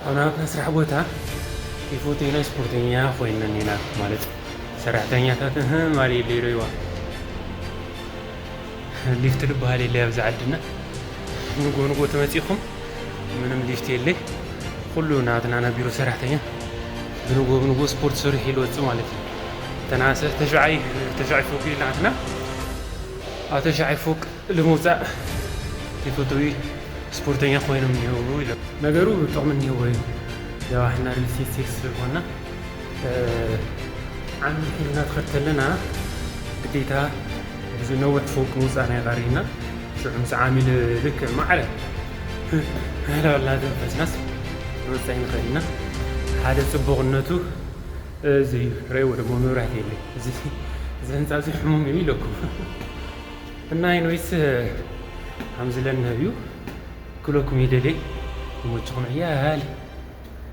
ኣብ ናትና ስራሕ ቦታ ኪፎቴና ስፖርተኛ ኮይነን ኢና ማለት ሰራሕተኛታት እህ ማል የለይ ዶ ይዋ ሊፍት ልበሃል የለይ ኣብዚ ዓድና። ንጎ ንጎ ተመፂኹም ምንም ሊፍት የለይ። ኩሉ ናትና ናይ ቢሮ ሰራሕተኛ ብንጎ ብንጎ ስፖርት ሰሪሑ ኢሉ ወፅእ ማለት እዩ። ተናሰ ተሽዓይ ተሽዓይ ፎቅ እዩ ናትና። ኣብ ተሽዓይ ፎቅ ልምውፃእ ይፈትዊ ስፖርተኛ ኮይኖም እኒህው ኢሎ። ነገሩ ጥቕሚ እኒህዎ እዩ። ያው ሕና ሪል ስቴት ሴልስ ስለዝኮና ዓሚ ሒዝና ትኸድ ተለና ግዴታ ብዙ ነዊሕ ፎቅ ምውፃእ ናይ ቃሪና ሽዑ ምስ ዓሚል ልክዕ ማዕረ ናላወልና ዘንፈስናስ ንወፃኢ ንኸድ ኢና። ሓደ ፅቡቕነቱ እዚ እዩ። ረእይዎ ደግሞ መብራት የለ እዚ ህንፃ እዚ ሕሙም እዩ ኢለኩም እና ይንወይስ ከምዚ ለንህብ እዩ ክለኩም ይደልየ ይመችኹም ዕያል።